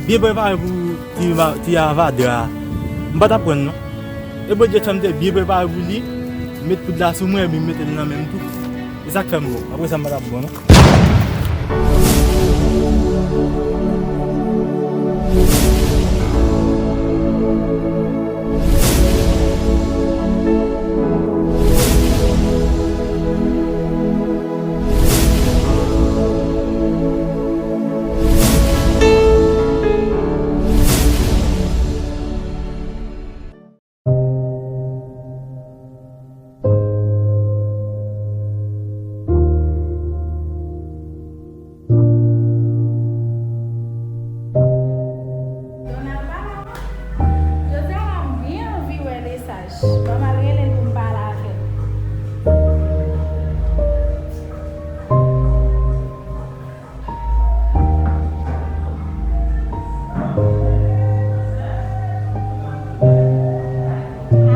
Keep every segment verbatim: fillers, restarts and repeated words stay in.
Byen prepare pou ti, ti avadra. M pa t ap pran l non. E Bondye fè m te byen prepare pou li, met poud la sou mwen, epi m mete l nan men m tou. E sa k fè m bon. Apre sa, m pa t ap bon non. Donald pa la non. Jodi a la m byen anvi wè Lesaj. Ban m al rele l pou m pale avè l.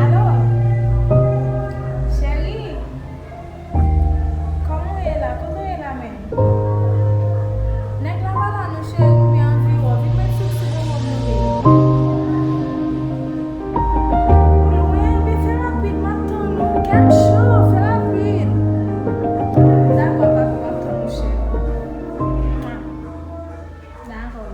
Alo, cheri, kòman w ye la? Kote w ye la menm? Nèg la pa la non, cheri, m byen anvi wè w. Vin met sou sou pou mwen. Ou lwen, men fè rapid, m ap tann ou. Kè m cho, fè rapid. Dakò, papi, m ap tann ou, cheri. Dakò.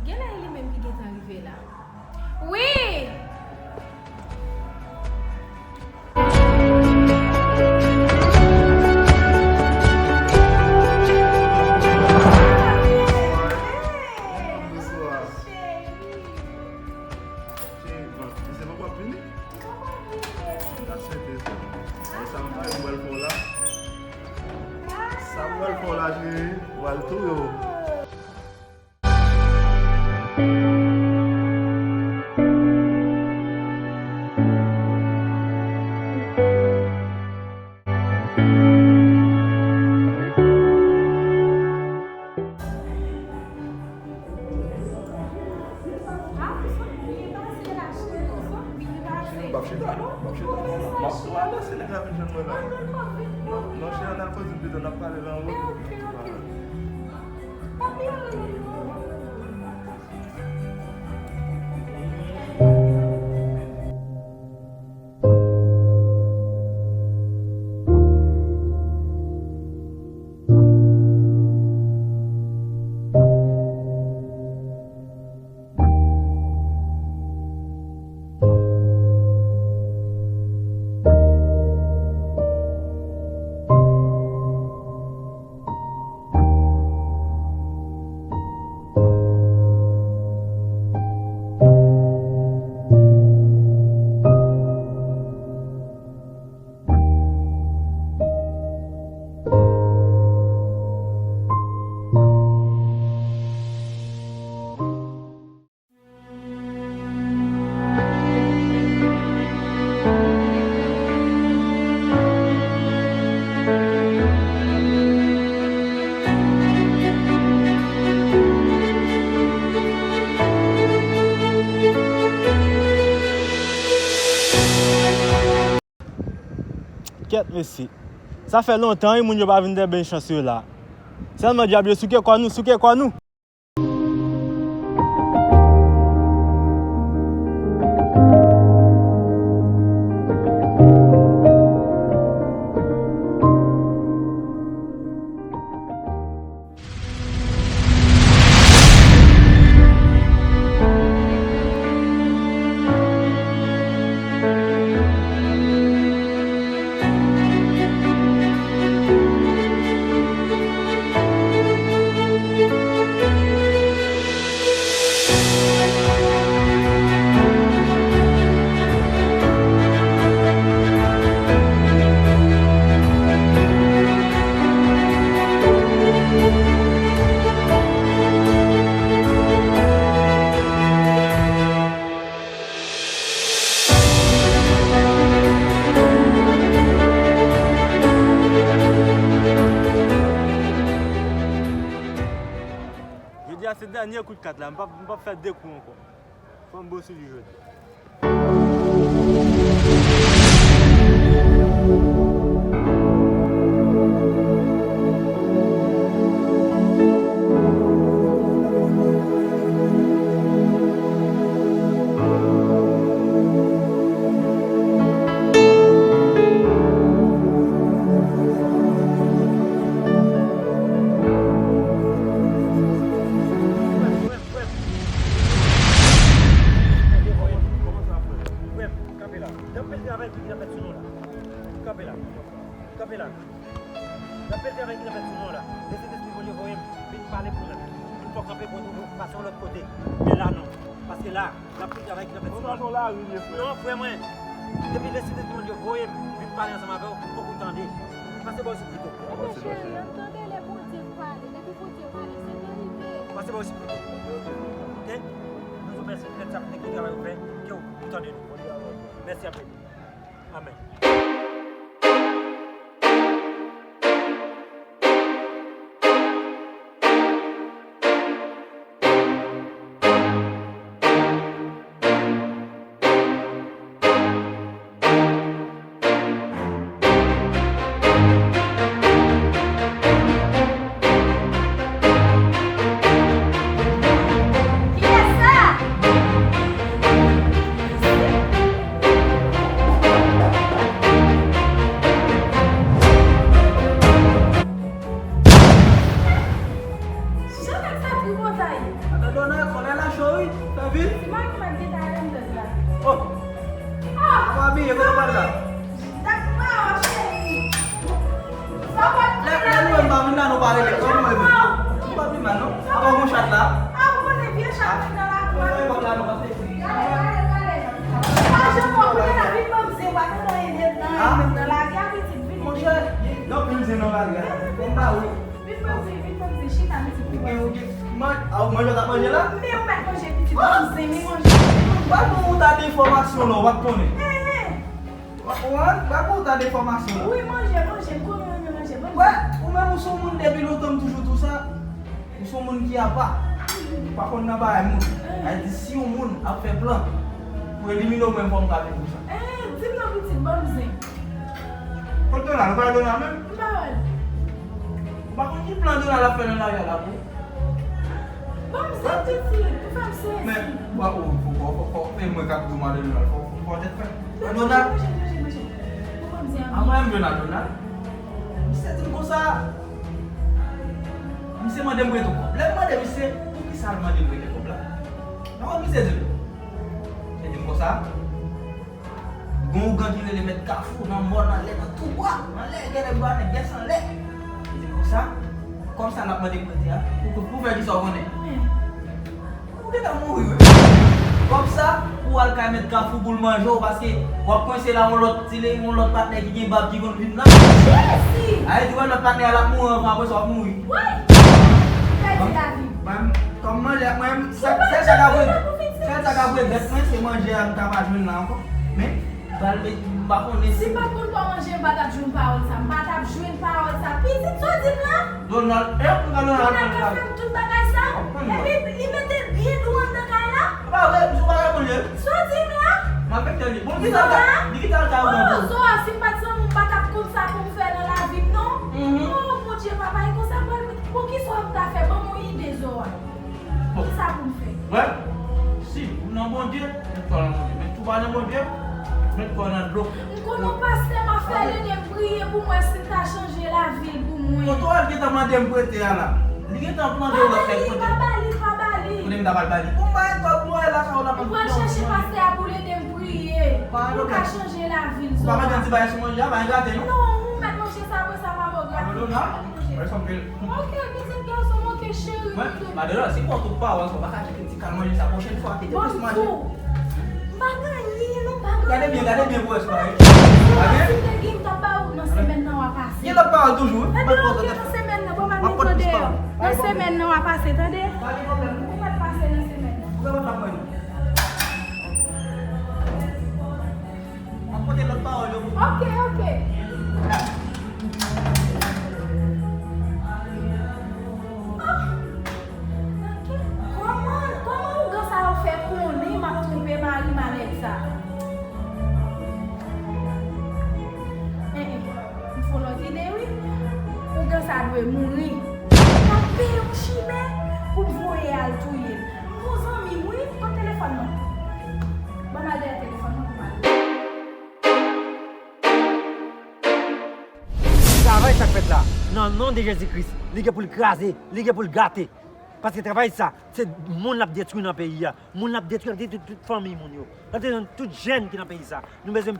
Genlè e li menm ki gentan rive la. Wi! Cheri, bon, se papa w ap vini? Li ta swete sa. Bon, sa m pral fè w la. Sa m pral fè w la, cheri. Ou pral touye w. M ap chita non, m ap chita non. M ap sou alè, se nèg la vin jwenn mwen la. Non, non, cheri, ann al koze pito, n ap pale nan wout. Kèt mesye. Sa fè lontan wi moun yo pa vin dèyè bèl chans yo la. Sèlman dyab yo souke kò nou, souke kò nou. Dènye kout kat la, m p ap, m p ap fè de kou ankò. Fò m bo sou li jodi. Frè m, kanpe la. Gen anpil travay ki ap fèt sou nou la. Kanpe la. Kanpe la. Gen anpil travay ki ap fèt sou nou la. Lè Sentespri Bondye voye m vin pale pou nou. Pou n fè kanpe pou nou pase yon lòt kote. Men la non. Paske la, gen anpil travay ki ap fèt sou nou. Ou nan yon lari, vye frè. Non, frè mwen. Depi lè Sentespri Bondye voye m vin pale ansanm avè w, fòk ou tande. Pase bò sou pito. Ebyen, cheri, ann tande lè Bondye pale. Depi Bondye pale, se verite. Pase bò sou pito. Oke? Nou di w mèsi pou lèt sa, pou travay ou fè, ke w tande nou. Mèsi anpil. Amèn. Kiyès sa? Jan nèg sa tripotay. Madan Dona, kòlè la cho wi, fè vit. Ti mari mwen gentan renmen la. Oh. Ah. Apa abiye, kote w pral la? Dakò, cheri. Sa w pral fè la? Lè nou menm pa vin la, nou pa rele. Kòman w ye menm? Nou pa pi mal, non? Apa w gon chat la? Ah, ou konnen vye chat mwen nan lakou a. Ou pa rele la, non, pa fè. Gade, gade, gade. Pa janm wè, kounye a la, vin ban m zen, w pa konn anyen nèt nan, nèt nan lari a, pitit, vin. Monchè, gen anpil zen nan lari a. Vin ba ou. Vin ban m zen, vin ban m zen, chita, pitit, vin ban m zen. Ou gen, ou gen, man, a, ou manje, w t ap manje la? Men ou mèt manje, pitit, ban m zen, men manje. Ba nou yon ta de enfòmasyon la, w ap konnen. Hen, hen. Ou konprann? Ba nou yon ta de enfòmasyon la. Wi, manje, manje, m konnen w renmen manje, manje. Wè, ou menm ou se yon moun depi lontan, m toujou di w sa. Ou se yon moun ki apa. Ou pa konn nan bagay moun. Sa vle di si yon moun ap fè plan pou elimine w, mwen fò m ka vin pou sa. Eh, di m non, pitit, ban m zen. Kot Donald? Ou pa wè Donald menm? M pa wè l. Ou pa konn ki plan Donald ap fè nan lari a la pou ou? Ban m zen, pitit, ou fè m sezi. Men, ou pa, ou, fò, fò, fò, fò, e mwen k ap di w madan Donald, fò, fò, fò tèt fè. Madan Donald. Manje, manje, manje. Ou ban m zen. A mwen, m jwenn a Donald. Misye di m konsa, misye mande m prete w kòb. Lè m mande misye, poukisa l mande m prete kòb la? Nan wè misye di m. Misye di m konsa, gen yon ougan ki rele Mèt Kafou nan mòn anlè, nan tou bwa, anlè, gen lè bwa nèg yès anlè. Misye di m konsa, kòb sa l ap mande m prete a, pou, pou, pou fè kisa w konnen? Ou gentan mouri wi. Kòb sa, pou w al kay Mèt Kafou pou l manje w, paske w ap kwense la yon lòt, se yon lòt patnè ki gen bab ki konn vin la. Jezi! Ay, di wè lòt patnè a l ap mouri anvan, apre sa w ap mouri. Woy! Pèdi lavi. Ban m, kòm manje ak mwen, sèl, sèl sa k ap regrèt, sèl sa k ap regrèt mwen, se manje a m ta pa jwenn la ankò. Men, Pral met, m pa konnen si. Si m pa t konn pa manje, m pa t ap jwenn pawòl sa. M pa t ap jwenn pawòl sa. Pitit, sa w di m la? Donald, e, m ka Donald, Donald ka fè m tout bagay sa? Epi li mete l byen dou anndan kay la? Pa vre, misye pa reponn li. Sa w di m la? M ap fè li. Bon, li kite l ka, li kite l ka. Oh, Zoa, si m pa t zanmi w, m pa t ap konn sa pou m fè nan lavi m, non. Oh, Bondye, papa, e konsa m pral, poukisa w ta fè ban m yon ide, Zoa? Bon. Kisa pou m fè? Wè, si ou nan Bondye, met kò w nan Bondye. Men si w pa nan Bondye, met kò w nan dlo. M konn yon pastè m ap fè l ede m priye pou m wè si l ka chanje lavi l pou mwen. Kote w al gentan mande m prete a la? Li gentan mande w lòt nèg prete. Pa ba li, pa ba li, pa ba li. Kote m ta pral ba li? Bon, m pa gen kòb mwen la, sa w la. M pral chèche pastè a pou l ede m priye. Pou l ka chanje lavi l. Ou pa mande m ti bagay sou manje a, pa gen graten non. Non, ou mèt manje sa, apre sa, pa ba w graten. Mwen sanble. Ok, pitit gason m, ok, cheri. Mwen, madanm, si m pran tout pawòl sa, ou pa ka kite ti kal manje sa pwochèn fwa, kite plis manje. M pa gen anyen, non, m pa gen anyen. Gade byen, gade byen pou wè si pa gen. Si m te gen, m t ap ba ou nan semèn nan w a pase. Gen lòt pawòl toujou, wi. Ebyen, ok, nan semèn nan, bon, m ap met tande. Nan semèn nan w a pase, tande? Pa gen pwoblèm. Ou mèt pase nan semèn nan. Ou gen lòt la mwen. M ap pote lòt pawòl yo pou ou. Ok, ok. Ah, nan kè, Nèg sa dwe mouri. M ap peye yon chimè pou m voye al touye l. M gon zanmi m wi, kot telefòn mwen? Ban m al dèyè telefòn mwen pou m al. Travay sa k fèt la, nan non de Jezi Kris, li gen pou l kraze, li gen pou l gate. Paske travay sa, se moun l ap detwi nan peyi a. Moun l ap detwi, l ap detwi tout fanmi moun yo. L ap detwi tout jèn ki nan peyi sa. Nou bezwen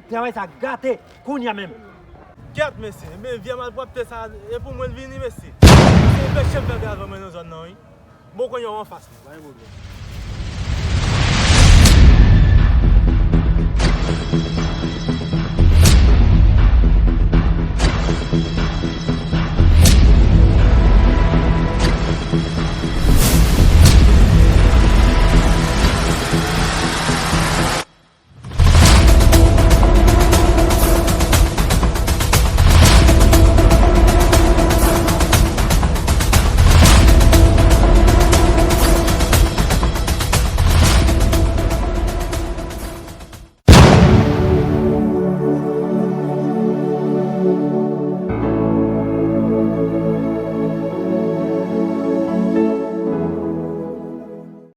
travay sa gate kounye a menm. Kèt mesye, men vye malpwòpte sa e pou mwen l vini mesye. Se peche m fè grav mwen nan zòn nan wi. Bon konye w anfas mwen, pa gen pwoblèm.